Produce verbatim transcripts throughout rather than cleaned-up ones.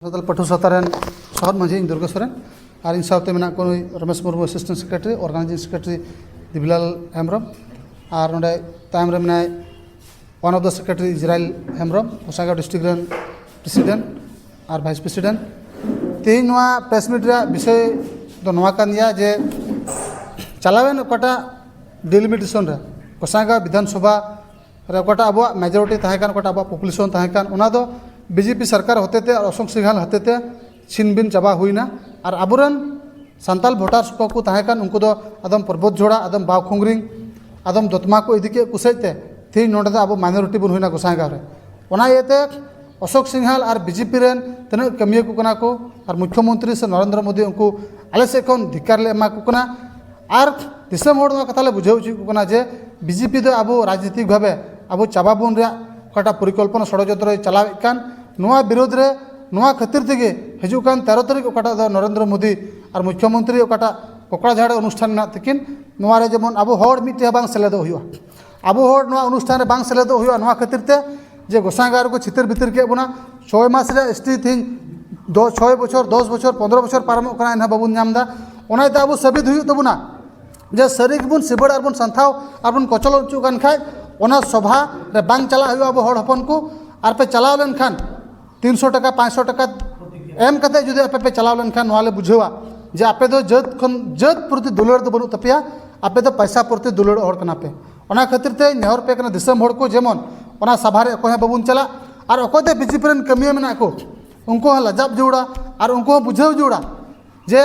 ᱥᱟᱱᱛᱟᱲ ᱯᱟᱹᱴᱷᱩᱣᱟᱹ ᱥᱟᱶᱛᱟ ᱨᱮᱱ ᱥᱚᱦᱚᱫ ᱢᱟᱹᱡᱷᱤ ᱤᱧ ᱫᱩᱨᱜᱮᱥ ᱥᱚᱨᱮᱱ, ᱟᱨ ᱤᱧ ᱥᱟᱶᱛᱮ ᱢᱮᱱᱟᱜ ᱠᱚ ᱱᱩᱭ ᱨᱚᱢᱮᱥ Murmu, assistant secretary, organizing secretary Debilal Hembrom, ᱟᱨ ᱱᱚᱰᱮ ᱛᱟᱭᱚᱢ ᱨᱮ ᱢᱮᱱᱟᱭ one of the secretary Israel Hembrom, Gossaigaon district ᱨᱮᱱ president ᱟᱨ vice president᱾ ᱛᱮᱦᱮᱧ ᱱᱚᱣᱟ press meet ᱨᱮᱭᱟᱜ ᱵᱤᱥᱚᱭ ᱫᱚ ᱱᱚᱣᱟ ᱠᱟᱱ ᱜᱮᱭᱟ ᱡᱮ ᱪᱟᱞᱟᱣᱮᱱ ᱚᱠᱟᱴᱟᱜ delimitation ᱨᱮ ᱜᱳᱥᱟᱭᱜᱟᱸᱣ ᱵᱤᱫᱷᱟᱱ ᱥᱚᱵᱷᱟ ᱨᱮ ᱚᱠᱟᱴᱟᱜ ᱟᱵᱚᱣᱟᱜ majority ᱛᱟᱦᱮᱸ ᱠᱟᱱ, ᱚᱠᱟᱴᱟᱜ ᱟᱵᱚᱣᱟᱜ population ᱛᱟᱦᱮᱸ ᱠᱟᱱ, ᱚᱱᱟ ᱫᱚ ᱵᱤᱡᱮᱯᱤ ᱥᱚᱨᱠᱟᱨ ᱦᱚᱛᱮᱛᱮ ᱟᱨ ᱚᱥᱳᱠ ᱥᱤᱝᱦᱟᱞ ᱦᱚᱛᱮᱛᱮ ᱪᱷᱤᱱᱵᱤᱱ ᱪᱟᱵᱟ ᱦᱩᱭᱱᱟ᱾ ᱟᱨ ᱟᱵᱚᱨᱮᱱ ᱥᱟᱱᱛᱟᱞ voters ᱠᱚ ᱠᱚ ᱛᱟᱦᱮᱸ ᱠᱟᱱ, ᱩᱱᱠᱩ ᱫᱚ ᱟᱫᱚᱢ ᱯᱚᱨᱵᱚᱛ ᱡᱷᱚᱲᱟ, ᱟᱫᱚᱢ ᱵᱟᱣᱠᱷᱩᱝᱨᱤᱝ, ᱟᱫᱚᱢ ᱫᱚᱛᱢᱟ ᱠᱚ ᱤᱫᱤ ᱠᱮᱫ ᱠᱚ ᱥᱮᱡ ᱛᱮ ᱛᱮᱦᱮᱧ ᱱᱚᱰᱮ ᱫᱚ ᱟᱵᱚ minority ᱵᱚᱱ ᱦᱩᱭᱱᱟ ᱜᱳᱥᱟᱭᱜᱟᱸᱣ ᱨᱮ᱾ ᱚᱱᱟ ᱤᱭᱟᱹᱛᱮ ᱚᱥᱳᱠ ᱥᱤᱝᱦᱟᱞ ᱟᱨ ᱵᱤᱡᱮᱯᱤ ᱨᱮᱱ ᱛᱤᱱᱟᱹᱜ ᱠᱟᱹᱢᱤᱭᱟᱹ ᱠᱚ ᱠᱟᱱᱟ ᱠᱚ ᱟᱨ ᱢᱩᱠᱷᱭᱚᱢᱚᱱᱛᱨᱤ ᱥᱮ ᱱᱚᱨᱮᱱᱫᱨᱚ ᱢᱳᱫᱤ, ᱩᱱᱠᱩ ᱟᱞᱮ ᱥᱮᱫ ᱠᱷᱚᱱ ᱫᱷᱤᱠᱟᱨ ᱞᱮ ᱮᱢᱟ ᱠᱚ ᱠᱟᱱᱟ᱾ ᱟᱨ ᱫᱤᱥᱚᱢ ᱦᱚᱲ ᱱᱚᱣᱟ ᱠᱟᱛᱷᱟ ᱞᱮ ᱵᱩᱡᱷᱟᱹᱣ ᱦᱚᱪᱚᱭᱮᱫ ᱠᱚ ᱠᱟᱱᱟ ᱡᱮ ᱵᱤᱡᱮᱯᱤ ᱫᱚ ᱟᱵᱚ ᱨᱟᱡᱽᱱᱤᱛᱤᱠ ᱵᱷᱟᱵᱮ ᱟᱵᱚ ᱪᱟᱵᱟ ᱵᱚᱱ ᱨᱮᱭᱟᱜ ᱚᱠᱟᱴᱟᱜ ᱯᱚᱨᱤᱠᱚᱞᱯᱚᱱᱟ ᱥᱚᱲᱚᱡᱚᱱᱛᱨᱚᱭ ᱪᱟᱞᱟᱣᱮᱫ ᱠᱟᱱ, ᱱᱚᱣᱟ ᱵᱤᱨᱳᱫᱷ ᱨᱮ, ᱱᱚᱣᱟ ᱠᱷᱟᱹᱛᱤᱨ ᱛᱮᱜᱮ ᱦᱤᱡᱩᱜ ᱠᱟᱱ ᱛᱮᱨᱚ ᱛᱟᱹᱨᱤᱠᱷ ᱚᱠᱟᱴᱟᱜ ᱫᱚ ᱱᱚᱨᱮᱱᱫᱨᱚ ᱢᱳᱫᱤ ᱟᱨ ᱢᱩᱠᱷᱭᱚᱢᱚᱱᱛᱨᱤ ᱚᱠᱟᱴᱟᱜ ᱠᱚᱠᱲᱟᱡᱷᱟᱲ ᱨᱮ ᱚᱱᱩᱥᱴᱷᱟᱱ ᱢᱮᱱᱟᱜ ᱛᱟᱹᱠᱤᱱ, ᱱᱚᱣᱟ ᱨᱮ ᱡᱮᱢᱚᱱ ᱟᱵᱚ ᱦᱚᱲ ᱢᱤᱫᱴᱮᱱ ᱦᱚᱸ ᱵᱟᱝ ᱥᱮᱞᱮᱫᱚᱜ ᱦᱩᱭᱩᱜᱼᱟ᱾ ᱟᱵᱚ ᱦᱚᱲ ᱱᱚᱣᱟ ᱚᱱᱩᱥᱴᱷᱟᱱ ᱨᱮ ᱵᱟᱝ ᱥᱮᱞᱮᱫᱚᱜ ᱦᱩᱭᱩᱜᱼᱟ, ᱱᱚᱣᱟ ᱠᱷᱟᱹᱛᱤᱨ ᱛᱮ ᱡᱮ ᱜᱳᱥᱟᱭᱜᱟᱸᱣ ᱨᱮᱠᱚ ᱪᱷᱤᱛᱤᱨ ᱵᱤᱛᱤᱨ ᱠᱮᱫ ᱵᱚᱱᱟ᱾ ᱪᱷᱚᱭ ᱢᱟᱥ ᱨᱮᱭᱟᱜ ST ᱛᱮᱦᱮᱧ ᱫᱚ ᱪᱷᱚᱭ ᱵᱚᱪᱷᱚᱨ, ᱫᱚᱥ ᱵᱚᱪᱷᱚᱨ, ᱯᱚᱱᱫᱽᱨᱚ ᱵᱚᱪᱷᱚᱨ ᱯᱟᱨᱚᱢᱚᱜ ᱠᱟᱱᱟ, ᱮᱱᱦᱚᱸ ᱵᱟᱵᱚᱱ ᱧᱟᱢ ᱮᱫᱟ᱾ ᱚᱱᱟ ᱤᱭᱟᱹᱛᱮ ᱟᱵᱚ ᱥᱟᱹᱵᱤᱫ ᱦᱩᱭᱩᱜ ᱛᱟᱵᱚᱱᱟ ᱡᱮ ᱥᱟᱹᱨᱤ ᱜᱮᱵᱚᱱ ᱥᱤᱵᱟᱹᱲ ᱟᱨᱵᱚᱱ ᱥᱟᱱᱛᱷᱟᱣ ᱟᱨᱵᱚᱱ ᱠᱚᱪᱚᱞᱚᱱ ᱦᱚᱪᱚᱜ ᱠᱟᱱ ᱠᱷᱟᱡ, ᱚᱱᱟ ᱥᱚᱵᱷᱟ ᱨᱮ ᱵᱟᱝ ᱪᱟᱞᱟᱜ ᱦᱩᱭᱩᱜᱼᱟ ᱟᱵᱚ ᱦᱚᱲ ᱦᱚᱯᱚᱱ ᱠᱚ᱾ ᱟᱨ ᱯᱮ ᱪᱟᱞᱟᱣ ᱞᱮᱱᱠᱷᱟᱱ ᱛᱤᱱᱥᱚ ᱴᱟᱠᱟ, ᱯᱟᱸᱪᱥᱚ ᱴᱟᱠᱟ ᱮᱢ ᱠᱟᱛᱮ ᱡᱩᱫᱤ ᱟᱯᱮ ᱯᱮ ᱪᱟᱞᱟᱣ ᱞᱮᱱᱠᱷᱟᱱ, ᱱᱚᱣᱟ ᱞᱮ ᱵᱩᱡᱷᱟᱹᱣᱟ ᱡᱮ ᱟᱯᱮ ᱫᱚ ᱡᱟᱹᱛ ᱠᱷᱚᱱ, ᱡᱟᱹᱛ ᱯᱨᱚᱛᱤ ᱫᱩᱞᱟᱹᱲ ᱫᱚ ᱵᱟᱹᱱᱩᱜ ᱛᱟᱯᱮᱭᱟ, ᱟᱯᱮ ᱫᱚ ᱯᱚᱭᱥᱟ ᱯᱨᱚᱛᱤ ᱫᱩᱞᱟᱹᱲ ᱦᱚᱲ ᱠᱟᱱᱟ ᱯᱮ᱾ ᱚᱱᱟ ᱠᱷᱟᱹᱛᱤᱨ ᱛᱮ ᱱᱮᱦᱚᱨ ᱯᱮ ᱠᱟᱱᱟ ᱫᱤᱥᱚᱢ ᱦᱚᱲ ᱠᱚ, ᱡᱮᱢᱚᱱ ᱚᱱᱟ ᱥᱟᱵᱷᱟ ᱨᱮ ᱚᱠᱚᱭ ᱦᱚᱸ ᱵᱟᱵᱚᱱ ᱪᱟᱞᱟᱜ᱾ ᱟᱨ ᱚᱠᱚᱭ ᱫᱚ ᱵᱤᱡᱮᱯᱤ ᱨᱮᱱ ᱠᱟᱹᱢᱤᱭᱟᱹ ᱢᱮᱱᱟᱜ ᱠᱚ, ᱩᱱᱠᱩ ᱦᱚᱸ ᱞᱟᱡᱟᱣ ᱡᱟᱹᱨᱩᱲᱟ ᱟᱨ ᱩᱱᱠᱩ ᱦᱚᱸ ᱵᱩᱡᱷᱟᱹᱣ ᱡᱟᱹᱨᱩᱲᱟ ᱡᱮ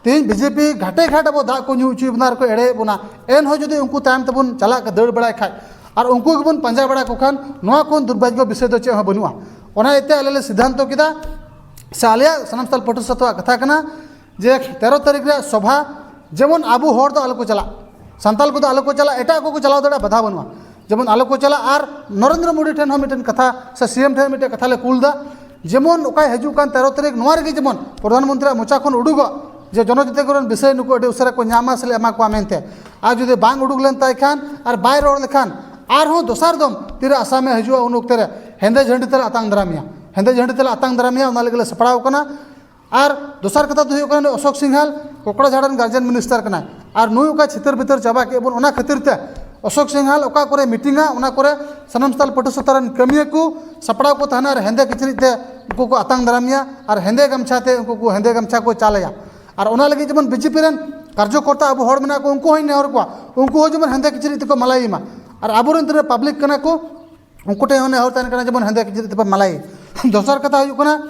ᱛᱮᱦᱮᱧ ᱵᱤᱡᱮᱯᱤ ᱜᱷᱟᱴᱮ ᱜᱷᱟᱴ ᱟᱵᱚ ᱫᱟᱜ ᱠᱚ ᱧᱩ ᱦᱚᱪᱚᱭᱮᱫ ᱵᱚᱱᱟ ᱟᱨ ᱠᱚ ᱮᱲᱮᱭᱮᱫ ᱵᱚᱱᱟ, ᱮᱱᱦᱚᱸ ᱡᱩᱫᱤ ᱩᱱᱠᱩ ᱛᱟᱭᱚᱢ ᱛᱮᱵᱚᱱ ᱪᱟᱞᱟᱜ, ᱫᱟᱹᱲ ᱵᱟᱲᱟᱭ ᱠᱷᱟᱡ ᱟᱨ ᱩᱱᱠᱩ ᱜᱮᱵᱚᱱ ᱯᱟᱸᱡᱟ ᱵᱟᱲᱟ ᱠᱚ ᱠᱷᱟᱱ, ᱱᱚᱣᱟ ᱠᱷᱚᱱ ᱫᱩᱨᱵᱷᱟᱜᱽᱭᱚ ᱵᱤᱥᱚᱭ ᱫᱚ ᱪᱮᱫ ᱦᱚᱸ ᱵᱟᱹᱱᱩᱜᱼᱟ᱾ ᱚᱱᱟ ᱤᱭᱟᱹᱛᱮ ᱟᱞᱮ ᱞᱮ ᱥᱤᱫᱽᱫᱷᱟᱱᱛᱚ ᱠᱮᱫᱟ ᱥᱮ ᱟᱞᱮᱭᱟᱜ ᱥᱟᱱᱟᱢ ᱥᱟᱱᱛᱟᱲ ᱯᱟᱹᱴᱷᱩᱣᱟᱹ ᱥᱟᱶᱛᱟᱣᱟᱜ ᱠᱟᱛᱷᱟ ᱠᱟᱱᱟ ᱡᱮ ᱛᱮᱨᱚ ᱛᱟᱹᱨᱤᱠᱷ ᱨᱮᱭᱟᱜ ᱥᱚᱵᱷᱟ ᱡᱮᱢᱚᱱ ᱟᱵᱚ ᱦᱚᱲ ᱫᱚ ᱟᱞᱚ ᱠᱚ ᱪᱟᱞᱟᱜ, ᱥᱟᱱᱛᱟᱲ ᱠᱚᱫᱚ ᱟᱞᱚ ᱠᱚ ᱪᱟᱞᱟᱜ, ᱮᱴᱟᱜ ᱠᱚᱠᱚ ᱪᱟᱞᱟᱣ ᱫᱟᱲᱮᱭᱟᱜᱼᱟ, ᱵᱟᱫᱷᱟ ᱵᱟᱹᱱᱩᱜᱼᱟ, ᱡᱮᱢᱚᱱ ᱟᱞᱚ ᱠᱚ ᱪᱟᱞᱟᱜ᱾ ᱟᱨ ᱱᱚᱨᱮᱱᱫᱨᱚ ᱢᱳᱫᱤ ᱴᱷᱮᱱ ᱦᱚᱸ ᱢᱤᱫᱴᱮᱱ ᱠᱟᱛᱷᱟ ᱥᱮ ᱥᱤ ᱮᱢ ᱴᱷᱮᱱ ᱢᱤᱫᱴᱮᱱ ᱠᱟᱛᱷᱟ ᱞᱮ ᱠᱩᱞ ᱮᱫᱟ, ᱡᱮᱢᱚᱱ ᱚᱠᱟᱭ ᱦᱤᱡᱩᱜ ᱠᱟᱱ ᱛᱮᱨᱚ ᱛᱟᱹᱨᱤᱠᱷ, ᱱᱚᱣᱟ ᱨᱮᱜᱮ ᱡᱮᱢᱚᱱ ᱯᱨᱚᱫᱷᱟᱱ ᱢᱚᱱᱛᱨᱤᱭᱟᱜ ᱢᱚᱪᱟ ᱠᱷᱚᱱ ᱩᱰᱩᱠᱚᱜ ᱡᱮ ᱡᱚᱱᱚᱡᱟᱹᱛᱤ ᱠᱚᱨᱮᱱ ᱵᱤᱥᱚᱭ ᱱᱩᱠᱩ ᱟᱹᱰᱤ ᱩᱥᱟᱹᱨᱟ ᱠᱚ ᱧᱟᱢᱟ ᱥᱮᱞᱮ ᱮᱢᱟ ᱠᱚᱣᱟ ᱢᱮᱱᱛᱮ᱾ ᱟᱨ ᱡᱩᱫᱤ ᱵᱟᱝ ᱩᱰᱩᱠ ᱞᱮᱱ ᱛᱟᱭ ᱠᱷᱟᱱ ᱟᱨ ᱵᱟᱭ ᱨᱚᱲ ᱞᱮᱠᱷᱟᱱ, ᱟᱨᱦᱚᱸ ᱫᱚᱥᱟᱨ ᱫᱚᱢ ᱛᱤᱨᱮ ᱟᱥᱟᱢᱮ ᱦᱤᱡᱩᱜᱼᱟ, ᱩᱱ ᱚᱠᱛᱮ ᱨᱮ ᱦᱮᱸᱫᱮ ᱡᱷᱟᱹᱱᱰᱤ ᱛᱮᱞᱮ ᱟᱛᱟᱝ ᱫᱟᱨᱟᱢᱮᱭᱟ᱾ ᱦᱮᱸᱫᱮ ᱡᱷᱟᱹᱱᱰᱤ ᱛᱮᱞᱮ ᱟᱛᱟᱝ ᱫᱟᱨᱟᱢᱮᱭᱟ, ᱚᱱᱟ ᱞᱟᱹᱜᱤᱫ ᱞᱮ ᱥᱟᱯᱲᱟᱣ ᱠᱟᱱᱟ᱾ ᱟᱨ ᱫᱚᱥᱟᱨ ᱠᱟᱛᱷᱟ ᱫᱚ ᱦᱩᱭᱩᱜ ᱠᱟᱱᱟ, ᱱᱩᱭ ᱚᱥᱳᱠ ᱥᱤᱝᱦᱟᱞ ᱠᱚᱠᱲᱟᱡᱷᱟᱲ ᱨᱮᱱ ᱜᱟᱨᱡᱮᱱ ᱢᱤᱱᱤᱥᱴᱟᱨ ᱠᱟᱱᱟᱭ, ᱟᱨ ᱱᱩᱭ ᱚᱠᱟ ᱪᱷᱤᱛᱟᱹᱨ ᱵᱤᱛᱟᱹᱨ ᱪᱟᱵᱟ ᱠᱮᱫ ᱵᱚᱱ, ᱚᱱᱟ ᱠᱷᱟᱹᱛᱤᱨ ᱛᱮ ᱚᱥᱳᱠ ᱥᱤᱝᱦᱟᱞ ᱚᱠᱟ ᱠᱚᱨᱮ ᱢᱤᱴᱤᱝᱟ, ᱚᱱᱟ ᱠᱚᱨᱮ ᱥᱟᱱᱟᱢ ᱥᱟᱱᱛᱟᱲ ᱯᱟᱹᱴᱷᱩᱣᱟᱹ ᱥᱟᱶᱛᱟ ᱨᱮᱱ ᱠᱟᱹᱢᱤᱭᱟᱹ ᱠᱚ ᱥᱟᱯᱲᱟᱣ ᱠᱚ ᱛᱟᱦᱮᱱᱟ, ᱟᱨ ᱦᱮᱸᱫᱮ ᱠᱤᱪᱨᱤᱡ ᱛᱮ ᱩᱱᱠᱩ ᱠᱚ ᱟᱛᱟᱝ ᱫᱟᱨᱟᱢᱮᱭᱟ, ᱟᱨ ᱦᱮᱸᱫᱮ ᱜᱟᱢᱪᱷᱟ ᱛᱮ ᱩᱱᱠᱩ ᱠᱚ ᱦᱮᱸᱫᱮ ᱜᱟᱢᱪᱷᱟ ᱠᱚ ᱪᱟᱞᱟᱭᱟ᱾ ᱟᱨ ᱚᱱᱟ ᱞᱟᱹᱜᱤᱫ ᱡᱮᱢᱚᱱ ᱵᱤᱡᱮᱯᱤ ᱨᱮᱱ ᱠᱟᱨᱡᱚᱠᱚᱨᱛᱟ ᱟᱵᱚ ᱦᱚᱲ ᱢᱮᱱᱟᱜ ᱠᱚ, ᱩᱱᱠᱩ ᱦᱚᱸᱧ ᱱᱮᱦᱚᱨ ᱠᱚᱣᱟ, ᱩᱱᱠᱩ ᱦᱚᱸ ᱡᱮᱢᱚᱱ ᱦᱮᱸᱫᱮ ᱠᱤᱪᱨᱤᱡ ᱛᱮᱠᱚ ᱢᱟᱞᱟᱭᱮ ᱢᱟ᱾ ᱟᱨ ᱟᱵᱚᱨᱮᱱ ᱛᱤᱱᱟᱹᱜ ᱯᱟᱵᱽᱞᱤᱠ ᱠᱟᱱᱟ ᱠᱚ, ᱩᱱᱠᱩ ᱴᱷᱮᱱ ᱦᱚᱸ ᱱᱮᱦᱚᱨ ᱛᱟᱦᱮᱱ ᱠᱟᱱᱟ, ᱡᱮᱢᱚᱱ ᱦᱮᱸᱫᱮ ᱠᱤᱪᱨᱤᱡ ᱛᱮᱯᱮ ᱢᱟᱞᱟᱭᱮ᱾ ᱫᱚᱥᱟᱨ ᱠᱟᱛᱷᱟ ᱦᱩᱭᱩᱜ ᱠᱟᱱᱟ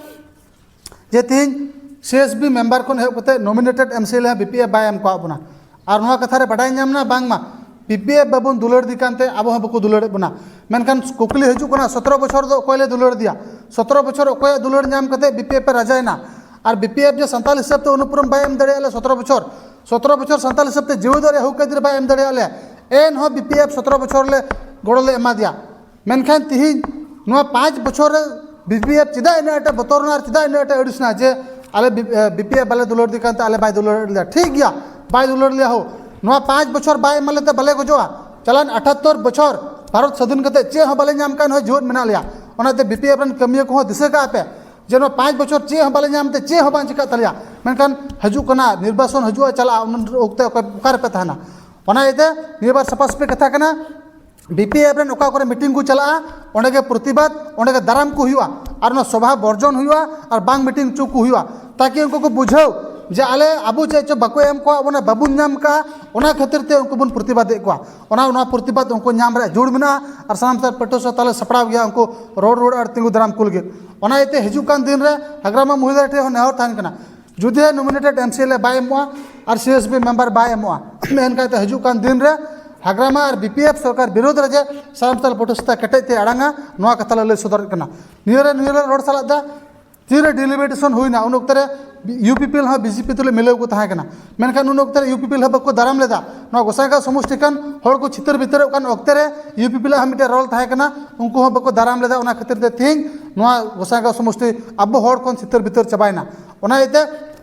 ᱡᱮ ᱛᱮᱦᱮᱧ ᱥᱤ ᱮᱥ ᱵᱤ ᱢᱮᱢᱵᱟᱨ ᱠᱷᱚᱱ ᱮᱦᱚᱵ ᱠᱟᱛᱮ ᱱᱚᱢᱤᱱᱮᱴᱮᱰ ᱮᱢ ᱥᱤ ᱮᱞ ᱦᱚᱸ ᱵᱤ ᱯᱤ ᱮᱯᱷ ᱵᱟᱭ ᱮᱢ ᱠᱟᱣᱟᱫ ᱵᱚᱱᱟ᱾ ᱟᱨ ᱱᱚᱣᱟ ᱠᱟᱛᱷᱟ ᱨᱮ ᱵᱟᱰᱟᱭ ᱧᱟᱢ ᱮᱱᱟ, ᱵᱟᱝᱢᱟ ᱵᱤ ᱯᱤ ᱮᱯᱷ ᱵᱟᱵᱚᱱ ᱫᱩᱞᱟᱹᱲ ᱫᱤ ᱠᱟᱱᱛᱮ ᱟᱵᱚ ᱦᱚᱸ ᱵᱟᱠᱚ ᱫᱩᱞᱟᱹᱲᱮᱫ ᱵᱚᱱᱟ᱾ ᱢᱮᱱᱠᱷᱟᱱ ᱠᱩᱠᱞᱤ ᱦᱤᱡᱩᱜ ᱠᱟᱱᱟ, ᱥᱚᱛᱨᱚ ᱵᱚᱪᱷᱚᱨ ᱫᱚ ᱚᱠᱚᱭ ᱞᱮ ᱫᱩᱞᱟᱹᱲ ᱫᱮᱭᱟ? ᱥᱚᱛᱨᱚ ᱵᱚᱪᱷᱚᱨ ᱚᱠᱚᱭᱟᱜ ᱫᱩᱞᱟᱹᱲ ᱧᱟᱢ ᱠᱟᱛᱮ ᱵᱤ ᱯᱤ ᱮᱯᱷ ᱮ ᱨᱟᱡᱟᱭᱮᱱᱟ? ᱟᱨ ᱵᱤ ᱯᱤ ᱮᱯᱷ ᱡᱮ ᱥᱟᱱᱛᱟᱞ ᱦᱤᱥᱟᱹᱵ ᱛᱮ ᱚᱱᱩᱯᱩᱨᱚᱢ ᱵᱟᱭ ᱮᱢ ᱫᱟᱲᱮᱭᱟᱜ ᱞᱮ ᱥᱚᱛᱨᱚ ᱵᱚᱪᱷᱚᱨ, ᱥᱚᱛᱨᱚ ᱵᱚᱪᱷᱚᱨ ᱥᱟᱱᱛᱟᱞ ᱦᱤᱥᱟᱹᱵ ᱛᱮ ᱡᱤᱣᱮᱫᱚᱜ ᱨᱮᱭᱟᱜ ᱦᱚᱠ ᱟᱹᱭᱫᱟᱹᱨ ᱵᱟᱭ ᱮᱢ ᱫᱟᱲᱮᱭᱟᱜ ᱞᱮᱭᱟ, ᱮᱱᱦᱚᱸ ᱵᱤ ᱯᱤ ᱮᱯᱷ ᱥᱚᱛᱨᱚ ᱵᱚᱪᱷᱚᱨ ᱞᱮ ᱜᱚᱲᱚ ᱞᱮ ᱮᱢᱟ ᱫᱮᱭᱟ᱾ ᱢᱮᱱᱠᱷᱟᱱ ᱛᱤᱦᱤᱧ ᱱᱚᱣᱟ ᱯᱟᱸᱪ ᱵᱚᱪᱷᱚᱨ ᱨᱮ ᱵᱤ ᱯᱤ ᱮᱯᱷ ᱪᱮᱫᱟᱜ ᱤᱱᱟᱹᱜ ᱮᱴᱟᱜ ᱵᱚᱛᱚᱨ ᱮᱱᱟ ᱟᱨ ᱪᱮᱫᱟᱜ ᱤᱱᱟᱹᱜ ᱮᱴᱟᱜ ᱟᱹᱲᱤᱥ ᱮᱱᱟ ᱡᱮ ᱟᱞᱮ ᱵᱤ-, ᱮ, ᱵᱤ ᱯᱤ ᱮᱯᱷ ᱵᱟᱞᱮ ᱫᱩᱞᱟᱹᱲ ᱫᱮ ᱠᱟᱱᱛᱮ ᱟᱞᱮ ᱵᱟᱭ ᱫᱩᱞᱟᱹᱲ ᱞᱮᱭᱟ? ᱴᱷᱤᱠ ᱜᱮᱭᱟ, ᱵᱟᱭ ᱫᱩᱞᱟᱹᱲ ᱞᱮᱭᱟ ᱦᱳ, ᱱᱚᱣᱟ ᱯᱟᱸᱪ ᱵᱚᱪᱷᱚᱨ ᱵᱟᱭ ᱮᱢᱟ ᱞᱮᱛᱮ ᱵᱟᱞᱮ ᱜᱚᱡᱚᱜᱼᱟ᱾ ᱪᱟᱞᱟᱣᱮᱱ ᱟᱴᱷᱟᱛᱛᱚᱨ ᱵᱚᱪᱷᱚᱨ ᱵᱷᱟᱨᱚᱛ ᱥᱟᱹᱫᱷᱤᱱ ᱠᱟᱛᱮ ᱪᱮᱫ ᱦᱚᱸ ᱵᱟᱞᱮ ᱧᱟᱢ ᱠᱟᱱ ᱦᱚᱸ ᱡᱤᱣᱮᱫ ᱢᱮᱱᱟᱜ ᱞᱮᱭᱟ᱾ ᱚᱱᱟᱛᱮ ᱵᱤ ᱯᱤ ᱮᱯᱷ ᱨᱮᱱ ᱠᱟᱹᱢᱤᱭᱟᱹ ᱠᱚᱦᱚᱸ ᱫᱤᱥᱟᱹ ᱠᱟᱜᱼᱟ ᱯᱮ ᱡᱮ ᱱᱚᱣᱟ ᱯᱟᱸᱪ ᱵᱚᱪᱷᱚᱨ ᱪᱮᱫ ᱦᱚᱸ ᱵᱟᱞᱮ ᱧᱟᱢ ᱛᱮ ᱪᱮᱫ ᱦᱚᱸ ᱵᱟᱝ ᱪᱤᱠᱟᱹᱜ ᱛᱟᱞᱮᱭᱟ᱾ ᱢᱮᱱᱠᱷᱟᱱ ᱦᱤᱡᱩᱜ ᱠᱟᱱᱟ, ᱱᱤᱨᱵᱟᱪᱚᱱ ᱦᱤᱡᱩᱜᱼᱟ, ᱪᱟᱞᱟᱜᱼᱟ, ᱩᱱ ᱚᱠᱛᱮ ᱚᱠᱚᱭ ᱚᱠᱟ ᱨᱮᱯᱮ ᱛᱟᱦᱮᱱᱟ? ᱚᱱᱟ ᱤᱭᱟᱹᱛᱮ ᱱᱤᱭᱟᱹ ᱵᱟᱨ ᱥᱟᱯᱷᱟ ᱥᱟᱹᱯᱷᱤ ᱠᱟᱛᱷᱟ ᱠᱟᱱᱟ, ᱵᱤ ᱯᱤ ᱮᱯᱷ ᱨᱮᱱ ᱚᱠᱟ ᱠᱚᱨᱮ ᱢᱤᱴᱤᱝ ᱠᱚ ᱪᱟᱞᱟᱜᱼᱟ, ᱚᱸᱰᱮ ᱜᱮ ᱯᱨᱚᱛᱤᱵᱟᱫ, ᱚᱸᱰᱮ ᱜᱮ ᱫᱟᱨᱟᱢ ᱠᱚ ᱦᱩᱭᱩᱜᱼᱟ᱾ ᱟᱨ ᱚᱱᱟ ᱥᱚᱵᱷᱟ ᱵᱚᱨᱡᱚᱱ ᱦᱩᱭᱩᱜᱼᱟ, ᱟᱨ ᱵᱟᱝ ᱢᱤᱴᱤᱝ ᱦᱚᱪᱚ ᱠᱚ ᱦᱩᱭᱩᱜᱼᱟ, ᱛᱟᱠᱤ ᱩᱱᱠᱩ ᱠᱚ ᱵᱩᱡᱷᱟᱹᱣ ᱡᱮ ᱟᱞᱮ ᱟᱵᱚ ᱪᱮᱫ ᱪᱚ ᱵᱟᱠᱚ ᱮᱢ ᱠᱟᱣᱟ ᱵᱚᱱᱟ, ᱵᱟᱵᱚᱱ ᱧᱟᱢ ᱠᱟᱜᱼᱟ, ᱚᱱᱟ ᱠᱷᱟᱹᱛᱤᱨ ᱛᱮ ᱩᱱᱠᱩ ᱵᱚᱱ ᱯᱨᱚᱛᱤᱵᱟᱫᱮᱫ ᱠᱚᱣᱟ᱾ ᱚᱱᱟ, ᱚᱱᱟ ᱯᱨᱚᱛᱤᱵᱟᱫ ᱩᱱᱠᱩ ᱧᱟᱢ ᱨᱮᱭᱟᱜ ᱡᱳᱨ ᱢᱮᱱᱟᱜᱼᱟ, ᱟᱨ ᱥᱟᱱᱟᱢ ᱥᱟᱱᱛᱟᱲ ᱯᱟᱹᱴᱷᱩᱣᱟᱹ ᱥᱟᱶᱛᱟ ᱞᱮ ᱥᱟᱯᱲᱟᱣ ᱜᱮᱭᱟ ᱩᱱᱠᱩ ᱨᱚᱲ ᱨᱩᱣᱟᱹᱲ ᱟᱨ ᱛᱤᱸᱜᱩ ᱫᱟᱨᱟᱢ ᱠᱚ ᱞᱟᱹᱜᱤᱫ᱾ ᱚᱱᱟ ᱤᱭᱟᱹᱛᱮ ᱦᱤᱡᱩᱜ ᱠᱟᱱ ᱫᱤᱱ ᱨᱮ ᱦᱟᱜᱽᱨᱟᱢᱟ ᱢᱚᱦᱤᱞᱟ ᱴᱷᱮᱱ ᱦᱚᱸ ᱱᱮᱦᱚᱨ ᱛᱟᱦᱮᱱ ᱠᱟᱱᱟ, ᱡᱩᱫᱤ ᱱᱚᱢᱤᱱᱮᱴᱮᱰ ᱮᱢ ᱥᱤ ᱮᱞ ᱮ ᱵᱟᱭ ᱮᱢᱚᱜᱼᱟ ᱟᱨ ᱥᱤ ᱮᱥ ᱵᱤ ᱢᱮᱢᱵᱟᱨ ᱵᱟᱭ ᱮᱢᱚᱜᱼᱟ, ᱢᱮᱱᱠᱷᱟᱱ ᱛᱮ ᱦᱤᱡᱩᱜ ᱠᱟᱱ ᱫᱤᱱ ᱨᱮ ᱦᱟᱜᱽᱨᱟᱢᱟ ᱟᱨ ᱵᱤ ᱯᱤ ᱮᱯᱷ ᱥᱚᱨᱠᱟᱨ ᱵᱤᱨᱳᱫᱷ ᱨᱮ ᱡᱮ ᱥᱟᱱᱟᱢ ᱥᱟᱱᱛᱟᱲ ᱯᱟᱹᱴᱷᱩᱣᱟᱹ ᱥᱟᱶᱛᱟ ᱠᱮᱴᱮᱡ ᱛᱮ ᱟᱲᱟᱝᱟ, ᱱᱚᱣᱟ ᱠᱟᱛᱷᱟ ᱞᱮ ᱞᱟᱹᱭ ᱥᱚᱫᱚᱨᱮᱫ ᱠᱟᱱᱟ᱾ ᱱᱤᱭᱟᱹ ᱨᱮ, ᱱᱤᱭᱟᱹ ᱨᱮ ᱨᱚᱲ ᱥᱟᱞᱟᱜ ᱫᱟ, ᱛᱤᱱᱨᱮ ᱰᱤᱞᱤᱢᱤᱴᱮᱥᱚᱱ ᱦᱩᱭᱱᱟ, ᱩᱱ ᱚᱠᱛᱮ ᱨᱮ ᱭᱩ ᱯᱤ ᱯᱤ ᱮᱞ ᱦᱚᱸ ᱵᱤ ᱡᱮ ᱯᱤ ᱛᱩᱞᱩᱡ ᱢᱤᱞᱟᱹᱣ ᱠᱚ ᱛᱟᱦᱮᱸ ᱠᱟᱱᱟ, ᱢᱮᱱᱠᱷᱟᱱ ᱩᱱ ᱚᱠᱛᱮ ᱨᱮ ᱭᱩ ᱯᱤ ᱯᱤ ᱮᱞ ᱦᱚᱸ ᱵᱟᱠᱚ ᱫᱟᱨᱟᱢ ᱞᱮᱫᱟ᱾ ᱱᱚᱣᱟ ᱜᱚᱸᱥᱟᱭᱜᱟᱸᱣ ᱥᱚᱢᱚᱥᱴᱤ ᱠᱷᱚᱱ ᱦᱚᱲ ᱠᱚ ᱪᱷᱤᱛᱟᱹᱨ ᱵᱤᱛᱟᱹᱨᱚᱜ ᱠᱟᱱ ᱚᱠᱛᱮ ᱨᱮ ᱭᱩ ᱯᱤ ᱯᱤ ᱮᱞ ᱟᱜ ᱦᱚᱸ ᱢᱤᱫᱴᱮᱱ ᱨᱳᱞ ᱛᱟᱦᱮᱸ ᱠᱟᱱᱟ, ᱩᱱᱠᱩ ᱦᱚᱸ ᱵᱟᱠᱚ ᱫᱟᱨᱟᱢ ᱞᱮᱫᱟ᱾ ᱚᱱᱟ ᱠᱷᱟᱹᱛᱤᱨ ᱛᱮ ᱛᱮᱦᱮᱧ ᱱᱚᱣᱟ ᱜᱚᱸᱥᱟᱭᱜᱟᱸᱣ ᱥᱚᱢᱚᱥᱴᱤ ᱟᱵᱚ ᱦᱚᱲ ᱠᱷᱚᱱ ᱪᱷᱤᱛᱟᱹᱨ ᱵᱤᱛᱟᱹᱨ ᱪᱟᱵᱟᱭᱮᱱᱟ᱾ ᱚᱱᱟ ᱤᱭᱟᱹᱛᱮ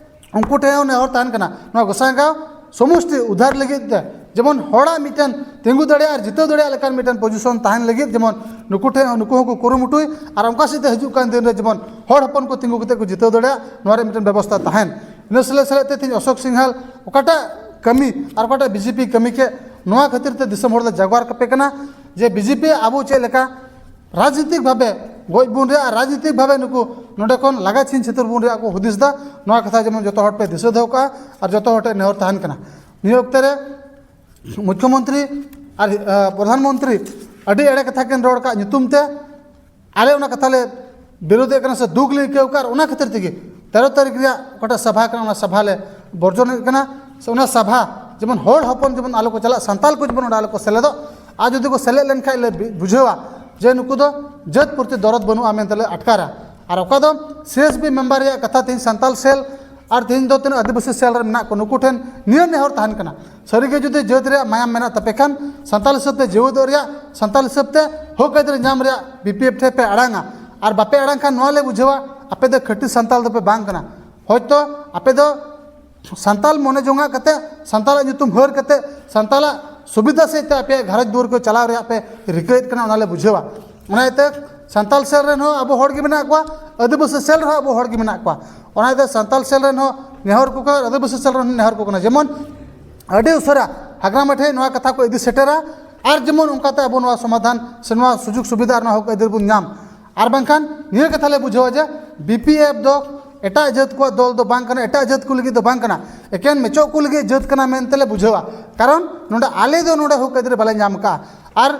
ᱩᱱᱠᱩ ᱴᱷᱮᱱ ᱦᱚᱸ ᱱᱮᱦᱚᱨ ᱛᱟᱦᱮᱱ ᱠᱟᱱᱟ, ᱱᱚᱣᱟ ᱜᱚᱸᱥᱟᱭᱜᱟᱸᱣ ᱥᱚᱢᱚᱥᱴᱤ ᱩᱫᱷᱟᱨ ᱞᱟᱹᱜᱤᱫ ᱛᱮ ᱡᱮᱢᱚᱱ ᱦᱚᱲᱟᱜ ᱢᱤᱫᱴᱮᱱ ᱛᱤᱸᱜᱩ ᱫᱟᱲᱮᱭᱟᱜ ᱟᱨ ᱡᱤᱛᱟᱹᱣ ᱫᱟᱲᱮᱭᱟᱜ ᱞᱮᱠᱟᱱ ᱢᱤᱫᱴᱮᱱ ᱯᱚᱡᱤᱥᱚᱱ ᱛᱟᱦᱮᱱ ᱞᱟᱹᱜᱤᱫ, ᱡᱮᱢᱚᱱ ᱱᱩᱠᱩ ᱴᱷᱮᱱ ᱦᱚᱸ, ᱱᱩᱠᱩ ᱦᱚᱸᱠᱚ ᱠᱩᱨᱩᱢᱩᱴᱩᱭ, ᱟᱨ ᱚᱱᱠᱟ ᱥᱮᱫ ᱛᱮ ᱦᱤᱡᱩᱜ ᱠᱟᱱ ᱫᱤᱱ ᱨᱮ ᱡᱮᱢᱚᱱ ᱦᱚᱲ ᱦᱚᱯᱚᱱ ᱠᱚ ᱛᱤᱸᱜᱩ ᱠᱟᱛᱮ ᱠᱚ ᱡᱤᱛᱟᱹᱣ ᱫᱟᱲᱮᱭᱟᱜ, ᱱᱚᱣᱟ ᱨᱮ ᱢᱤᱫᱴᱮᱱ ᱵᱮᱵᱚᱥᱛᱷᱟ ᱛᱟᱦᱮᱱ᱾ ᱤᱱᱟᱹ ᱥᱟᱞᱟᱜ ᱥᱟᱞᱟᱜ ᱛᱮ ᱛᱮᱦᱮᱧ ᱚᱥᱳᱠ ᱥᱤᱝᱦᱟᱞ ᱚᱠᱟᱴᱟᱜ ᱠᱟᱹᱢᱤ ᱟᱨ ᱚᱠᱟᱴᱟᱜ ᱵᱤᱡᱮᱯᱤ ᱠᱟᱹᱢᱤ ᱠᱮᱫ, ᱱᱚᱣᱟ ᱠᱷᱟᱹᱛᱤᱨ ᱛᱮ ᱫᱤᱥᱚᱢ ᱦᱚᱲ ᱞᱮ ᱡᱟᱜᱣᱟᱨ ᱠᱟᱯᱮ ᱠᱟᱱᱟ ᱡᱮ ᱵᱤᱡᱮᱯᱤ ᱟᱵᱚ ᱪᱮᱫ ᱞᱮᱠᱟ ᱨᱟᱡᱽᱱᱤᱛᱤᱠ ᱵᱷᱟᱵᱮ ᱜᱚᱡ ᱵᱚᱱ ᱨᱮᱭᱟᱜ ᱟᱨ ᱨᱟᱡᱽᱱᱤᱛᱤᱠ ᱵᱷᱟᱵᱮ ᱱᱩᱠᱩ ᱱᱚᱰᱮ ᱠᱷᱚᱱ ᱞᱟᱜᱟ ᱪᱷᱤᱱ ᱪᱷᱟᱹᱛᱩᱨ ᱵᱚᱱ ᱨᱮᱭᱟᱜ ᱠᱚ ᱦᱩᱫᱤᱥ ᱫᱟ, ᱱᱚᱣᱟ ᱠᱟᱛᱷᱟ ᱡᱮᱢᱚᱱ ᱡᱚᱛᱚ ᱦᱚᱲ ᱯᱮ ᱫᱤᱥᱟᱹ ᱫᱚᱦᱚ ᱠᱟᱜᱼᱟ ᱟᱨ ᱡᱚᱛᱚ ᱦᱚᱲ ᱴᱷᱮᱱ ᱱᱮᱦᱚᱨ ᱛᱟᱦᱮᱱ ᱠᱟᱱᱟ᱾ ᱱᱤᱭᱟᱹ ᱚᱠᱛᱮ ᱨᱮ ᱢᱩᱠᱷᱭᱚᱢᱚᱱᱛᱨᱤ ᱟᱨ, ᱟᱸ, ᱯᱨᱚᱫᱷᱟᱱ ᱢᱚᱱᱛᱨᱤ ᱟᱹᱰᱤ ᱮᱲᱮ ᱠᱟᱛᱷᱟ ᱠᱤᱱ ᱨᱚᱲ ᱠᱟᱜ ᱧᱩᱛᱩᱢ ᱛᱮ ᱟᱞᱮ ᱚᱱᱟ ᱠᱟᱛᱷᱟ ᱞᱮ ᱵᱤᱨᱳᱫᱮᱫ ᱠᱟᱱᱟ ᱥᱮ ᱫᱩᱠ ᱞᱮ ᱟᱹᱭᱠᱟᱹᱣ ᱠᱟᱜ, ᱟᱨ ᱚᱱᱟ ᱠᱷᱟᱹᱛᱤᱨ ᱛᱮᱜᱮ ᱛᱮᱨᱚ ᱛᱟᱹᱨᱤᱠᱷ ᱨᱮᱭᱟᱜ ᱚᱠᱟᱴᱟᱜ ᱥᱟᱵᱷᱟ ᱠᱟᱱᱟ, ᱚᱱᱟ ᱥᱟᱵᱷᱟ ᱞᱮ ᱵᱚᱨᱡᱚᱱᱮᱫ ᱠᱟᱱᱟ᱾ ᱥᱮ ᱚᱱᱟ ᱥᱟᱵᱷᱟ ᱡᱮᱢᱚᱱ ᱦᱚᱲ ᱦᱚᱯᱚᱱ ᱡᱮᱢᱚᱱ ᱟᱞᱚ ᱠᱚ ᱪᱟᱞᱟᱜ, ᱥᱟᱱᱛᱟᱞ ᱠᱚ ᱡᱮᱢᱚᱱ ᱚᱸᱰᱮ ᱟᱞᱚ ᱠᱚ ᱥᱮᱞᱮᱫᱚᱜ, ᱟᱨ ᱡᱩᱫᱤ ᱠᱚ ᱥᱮᱞᱮᱫ ᱞᱮᱱᱠᱷᱟᱱ ᱞᱮ ᱵᱩ-, ᱵᱩᱡᱷᱟᱹᱣᱟ ᱡᱮ ᱱᱩᱠᱩ ᱫᱚ ᱡᱟᱹᱛ ᱯᱨᱚᱛᱤ ᱫᱚᱨᱚᱫ ᱵᱟᱹᱱᱩᱜᱼᱟ ᱢᱮᱱᱛᱮ ᱞᱮ ᱟᱴᱠᱟᱨᱟ᱾ ᱟᱨ ᱚᱠᱟ ᱫᱚ ᱥᱤ ᱮᱥ ᱵᱤ ᱢᱮᱢᱵᱟᱨ ᱨᱮᱭᱟᱜ ᱠᱟᱛᱷᱟ, ᱛᱮᱦᱮᱧ ᱥᱟᱱᱛᱟᱞ ᱥᱮᱞ ᱟᱨ ᱛᱮᱦᱮᱧ ᱫᱚ ᱛᱤᱱᱟᱹᱜ ᱟᱹᱫᱤᱵᱟᱹᱥᱤ ᱥᱮᱞ ᱨᱮ ᱢᱮᱱᱟᱜ ᱠᱚ, ᱱᱩᱠᱩ ᱴᱷᱮᱱ ᱱᱤᱭᱟᱹ ᱱᱮᱦᱚᱨ ᱛᱟᱦᱮᱱ ᱠᱟᱱᱟ, ᱥᱟᱹᱨᱤᱜᱮ ᱡᱩᱫᱤ ᱡᱟᱹᱛ ᱨᱮᱭᱟᱜ ᱢᱟᱭᱟᱢ ᱢᱮᱱᱟᱜ ᱛᱟᱯᱮ ᱠᱷᱟᱱ, ᱥᱟᱱᱛᱟᱞ ᱦᱤᱥᱟᱹᱵ ᱛᱮ ᱡᱤᱣᱮᱫᱚᱜ ᱨᱮᱭᱟᱜ, ᱥᱟᱱᱛᱟᱞ ᱦᱤᱥᱟᱹᱵ ᱛᱮ ᱦᱚᱠ ᱟᱹᱭᱫᱟᱹᱨᱤ ᱧᱟᱢ ᱨᱮᱭᱟᱜ ᱵᱤ ᱯᱤ ᱮᱯᱷ ᱴᱷᱮᱱ ᱯᱮ ᱟᱲᱟᱝᱟ᱾ ᱟᱨ ᱵᱟᱯᱮ ᱟᱲᱟᱝ ᱠᱷᱟᱱ ᱱᱚᱣᱟ ᱞᱮ ᱵᱩᱡᱷᱟᱹᱣᱟ ᱟᱯᱮ ᱫᱚ ᱠᱷᱟᱹᱴᱤ ᱥᱟᱱᱛᱟᱞ ᱫᱚᱯᱮ ᱵᱟᱝ ᱠᱟᱱᱟ᱾ ᱦᱚᱭᱛᱚ ᱟᱯᱮ ᱫᱚ ᱥᱟᱱᱛᱟᱞ ᱢᱚᱱᱮ ᱡᱚᱝᱟᱜ ᱠᱟᱛᱮ, ᱥᱟᱱᱛᱟᱞᱟᱜ ᱧᱩᱛᱩᱢ ᱦᱟᱹᱨ ᱠᱟᱛᱮ, ᱥᱟᱱᱛᱟᱞᱟᱜ ᱥᱩᱵᱤᱫᱷᱟ ᱥᱮᱫ ᱛᱮ ᱟᱯᱮᱭᱟᱜ ᱜᱷᱟᱨᱚᱸᱡᱽ ᱫᱩᱣᱟᱹᱨ ᱠᱚ ᱪᱟᱞᱟᱣ ᱨᱮᱭᱟᱜ ᱯᱮ ᱨᱤᱠᱟᱹᱭᱮᱫ ᱠᱟᱱᱟ, ᱚᱱᱟ ᱞᱮ ᱵᱩᱡᱷᱟᱹᱣᱟ᱾ ᱚᱱᱟ ᱤᱭᱟᱹᱛᱮ ᱥᱟᱱᱛᱟᱞ ᱥᱮᱞ ᱨᱮᱱ ᱦᱚᱸ ᱟᱵᱚ ᱦᱚᱲ ᱜᱮ ᱢᱮᱱᱟᱜ ᱠᱚᱣᱟ, ᱟᱹᱫᱤᱵᱟᱹᱥᱤ ᱥᱮᱞ ᱨᱮᱦᱚᱸ ᱟᱵᱚ ᱦᱚᱲ ᱜᱮ ᱢᱮᱱᱟᱜ ᱠᱚᱣᱟ᱾ ᱚᱱᱟ ᱤᱭᱟᱹᱛᱮ ᱥᱟᱱᱛᱟᱞ ᱥᱮᱞ ᱨᱮᱱ ᱦᱚᱸ ᱱᱮᱦᱚᱨ ᱠᱚ ᱠᱟᱱᱟ, ᱟᱹᱫᱤᱵᱟᱹᱥᱤ ᱥᱮᱞ ᱨᱮᱱ ᱦᱚᱸ ᱱᱮᱦᱚᱨ ᱠᱚ ᱠᱟᱱᱟ, ᱡᱮᱢᱚᱱ ᱟᱹᱰᱤ ᱩᱥᱟᱹᱨᱟ ᱦᱟᱜᱨᱟᱢᱟ ᱴᱷᱮᱱ ᱱᱚᱣᱟ ᱠᱟᱛᱷᱟ ᱠᱚ ᱤᱫᱤ ᱥᱮᱴᱮᱨᱟ, ᱟᱨ ᱡᱮᱢᱚᱱ ᱚᱱᱠᱟᱛᱮ ᱟᱵᱚ ᱱᱚᱣᱟ ᱥᱚᱢᱟᱫᱷᱟᱱ ᱥᱮ ᱱᱚᱣᱟ ᱥᱩᱡᱳᱜᱽ ᱥᱩᱵᱤᱫᱷᱟ ᱟᱨ ᱱᱚᱣᱟ ᱦᱚᱠ ᱟᱹᱭᱫᱟᱹᱨ ᱵᱚᱱ ᱧᱟᱢ᱾ ᱟᱨ ᱵᱟᱝᱠᱷᱟᱱ ᱱᱤᱭᱟᱹ ᱠᱟᱛᱷᱟ ᱞᱮ ᱵᱩᱡᱷᱟᱹᱣᱟ ᱡᱮ ᱵᱤ ᱯᱤ ᱮᱯᱷ ᱫᱚ ᱮᱴᱟᱜ ᱡᱟᱹᱛ ᱠᱚᱣᱟᱜ ᱫᱚᱞ ᱫᱚ ᱵᱟᱝ ᱠᱟᱱᱟ, ᱮᱴᱟᱜ ᱡᱟᱹᱛ ᱠᱚ ᱞᱟᱹᱜᱤᱫ ᱫᱚ ᱵᱟᱝ ᱠᱟᱱᱟ, ᱮᱠᱮᱱ ᱢᱮᱪᱚᱜ ᱠᱚ ᱞᱟᱹᱜᱤᱫ ᱡᱟᱹᱛ ᱠᱟᱱᱟ ᱢᱮᱱᱛᱮ ᱞᱮ ᱵᱩᱡᱷᱟᱹᱣᱟ᱾ ᱠᱟᱨᱚᱱ ᱱᱚᱰᱮ ᱟᱞᱮ ᱫᱚ ᱱᱚᱰᱮ ᱦᱚᱠ ᱟᱹᱭᱫᱟᱹᱨ ᱵᱟᱞᱮ ᱧᱟᱢ ᱟᱠᱟᱫᱼᱟ᱾ ᱟᱨ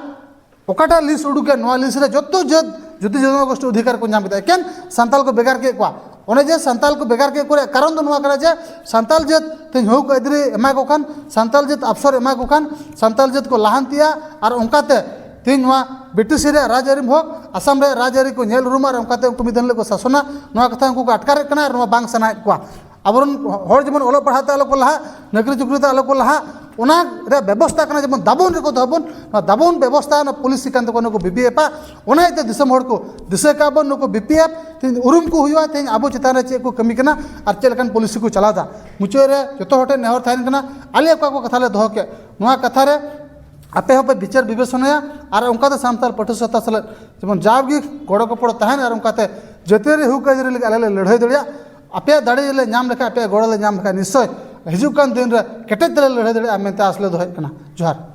ᱚᱠᱟᱴᱟᱜ ᱞᱤᱥᱴ ᱩᱰᱩᱠᱮᱫ, ᱱᱚᱣᱟ ᱞᱤᱥᱴ ᱨᱮ ᱡᱚᱛᱚ ᱡᱟᱹᱛ ᱡᱩᱫᱤ ᱡᱚᱱᱚᱜᱳᱥᱴᱤ ᱚᱫᱷᱤᱠᱟᱨ ᱠᱚ ᱧᱟᱢ ᱠᱮᱫᱟ, ᱮᱠᱮᱱ ᱥᱟᱱᱛᱟᱞ ᱠᱚ ᱵᱷᱮᱜᱟᱨ ᱠᱮᱫ ᱠᱚᱣᱟ᱾ ᱚᱱᱮ ᱡᱮ ᱥᱟᱱᱛᱟᱞ ᱠᱚ ᱵᱷᱮᱜᱟᱨ ᱠᱮᱫ ᱠᱚ ᱨᱮᱭᱟᱜ ᱠᱟᱨᱚᱱ ᱫᱚ ᱱᱚᱣᱟ ᱠᱟᱱᱟ ᱡᱮ ᱥᱟᱱᱛᱟᱞ ᱡᱟᱹᱛ ᱛᱮᱦᱮᱧ ᱦᱚᱠ ᱟᱹᱭᱫᱟᱹᱨᱤ ᱮᱢᱟ ᱠᱚ ᱠᱷᱟᱱ, ᱥᱟᱱᱛᱟᱞ ᱡᱟᱹᱛ ᱟᱯᱥᱚᱨ ᱮᱢᱟ ᱠᱚ ᱠᱷᱟᱱ ᱥᱟᱱᱛᱟᱞ ᱡᱟᱹᱛ ᱠᱚ ᱞᱟᱦᱟᱱᱛᱤᱜᱼᱟ᱾ ᱟᱨ ᱚᱱᱠᱟᱛᱮ ᱛᱮᱦᱮᱧ ᱱᱚᱣᱟ ᱵᱨᱤᱴᱤᱥ ᱨᱮᱭᱟᱜ ᱨᱟᱡᱽ ᱟᱹᱨᱤ ᱦᱚᱠ, ᱟᱥᱟᱢ ᱨᱮᱭᱟᱜ ᱨᱟᱡᱽ ᱟᱹᱨᱤ ᱠᱚ ᱧᱮᱞ ᱩᱨᱩᱢᱟ ᱟᱨ ᱚᱱᱠᱟᱛᱮ ᱩᱱᱠᱩ ᱢᱤᱫ ᱫᱤᱱ ᱦᱤᱞᱳᱜ ᱠᱚ ᱥᱟᱥᱚᱱᱟ, ᱱᱚᱣᱟ ᱠᱟᱛᱷᱟ ᱩᱱᱠᱩ ᱠᱚ ᱟᱴᱠᱟᱨᱮᱫ ᱠᱟᱱᱟ ᱟᱨ ᱱᱚᱣᱟ ᱵᱟᱝ ᱥᱟᱱᱟᱭᱮᱫ ᱠᱚᱣᱟ᱾ ᱟᱵᱚᱨᱮᱱ ᱦᱚᱲ ᱡᱮᱢᱚᱱ ᱚᱞᱚᱜ ᱯᱟᱲᱦᱟᱜ ᱛᱮ ᱟᱞᱚ ᱠᱚ ᱞᱟᱦᱟᱜ, ᱱᱚᱠᱨᱤ ᱪᱩᱠᱨᱤ ᱛᱮ ᱟᱞᱚ ᱠᱚ ᱞᱟᱦᱟᱜ, ᱚᱱᱟ ᱨᱮᱭᱟᱜ ᱵᱮᱵᱚᱥᱛᱟ ᱠᱟᱱᱟ, ᱡᱮᱢᱚᱱ ᱫᱟᱵᱚᱱ ᱨᱮᱠᱚ ᱫᱚᱦᱚ ᱵᱚᱱ, ᱱᱚᱣᱟ ᱫᱟᱵᱚᱱ ᱵᱮᱵᱚᱥᱛᱟ ᱚᱱᱟ ᱯᱚᱞᱤᱥᱤ ᱠᱟᱱ ᱛᱟᱠᱚᱣᱟ ᱱᱩᱠᱩ ᱵᱤᱯᱤᱮᱯ ᱟᱜ᱾ ᱚᱱᱟ ᱤᱭᱟᱹᱛᱮ ᱫᱤᱥᱚᱢ ᱦᱚᱲ ᱠᱚ ᱫᱤᱥᱟᱹ ᱠᱟᱜ ᱵᱚᱱ, ᱱᱩᱠᱩ ᱵᱤᱯᱤᱮᱯ ᱛᱮᱦᱮᱧ ᱩᱨᱩᱢ ᱠᱚ ᱦᱩᱭᱩᱜᱼᱟ, ᱛᱮᱦᱮᱧ ᱟᱵᱚ ᱪᱮᱛᱟᱱ ᱨᱮ ᱪᱮᱫ ᱠᱚ ᱠᱟᱹᱢᱤ ᱠᱟᱱᱟ ᱟᱨ ᱪᱮᱫ ᱞᱮᱠᱟᱱ ᱯᱚᱞᱤᱥᱤ ᱠᱚ ᱪᱟᱞᱟᱣ ᱮᱫᱟ᱾ ᱢᱩᱪᱟᱹᱫ ᱨᱮ ᱡᱚᱛᱚ ᱦᱚᱲ ᱴᱷᱮᱱ ᱱᱮᱦᱚᱨ ᱛᱟᱦᱮᱱ ᱠᱟᱱᱟ, ᱟᱞᱮ ᱚᱠᱟ ᱠᱚ ᱠᱟᱛᱷᱟ ᱞᱮ ᱫᱚᱦᱚ ᱠᱮᱫ, ᱱᱚᱣᱟ ᱠᱟᱛᱷᱟ ᱨᱮ ᱟᱯᱮ ᱦᱚᱸᱯᱮ ᱵᱤᱪᱟᱹᱨ ᱵᱤᱵᱮᱪᱚᱱᱟᱭᱟ ᱟᱨ ᱚᱱᱠᱟ ᱛᱮ ᱥᱟᱱᱛᱟᱲ ᱯᱟᱹᱴᱷᱩᱣᱟᱹ ᱥᱟᱶᱛᱟ ᱥᱮᱞᱮᱫ ᱡᱮᱢᱚᱱ ᱡᱟᱣᱜᱮ ᱜᱚᱲᱚ ᱜᱚᱯᱚᱲᱚ ᱛᱟᱦᱮᱱ ᱟᱨ ᱚᱱᱠᱟᱛᱮ ᱡᱟᱹᱛᱤᱭᱟᱹᱨᱤ ᱦᱩᱠ ᱟᱹᱭᱫᱟᱹᱨᱤ ᱞᱟᱹᱜᱤᱫ ᱟᱞᱮ ᱞᱮ ᱞᱟᱹᱲᱦᱟᱹᱭ ᱫᱟᱲᱮᱭᱟᱜ᱾ ᱟᱯᱮᱭᱟᱜ ᱫᱟᱲᱮ ᱞᱮ ᱧᱟᱢ ᱞᱮᱠᱷᱟᱱ, ᱟᱯᱮᱭᱟᱜ ᱜᱚᱲᱚ ᱞᱮ ᱧᱟᱢ ᱞᱮᱠᱷᱟᱱ ᱱᱤᱥᱪᱚᱭ ᱦᱤᱡᱩᱜ ᱠᱟᱱ ᱫᱤᱱ ᱨᱮ ᱠᱮᱴᱮᱡ ᱛᱮᱞᱮ ᱞᱟᱹᱲᱦᱟᱹᱭ ᱫᱟᱲᱮᱭᱟᱜᱼᱟ ᱢᱮᱱᱛᱮ ᱟᱥ ᱞᱮ ᱫᱚᱦᱚᱭᱮᱫ ᱠᱟᱱᱟ᱾ ᱡᱚᱦᱟᱨ᱾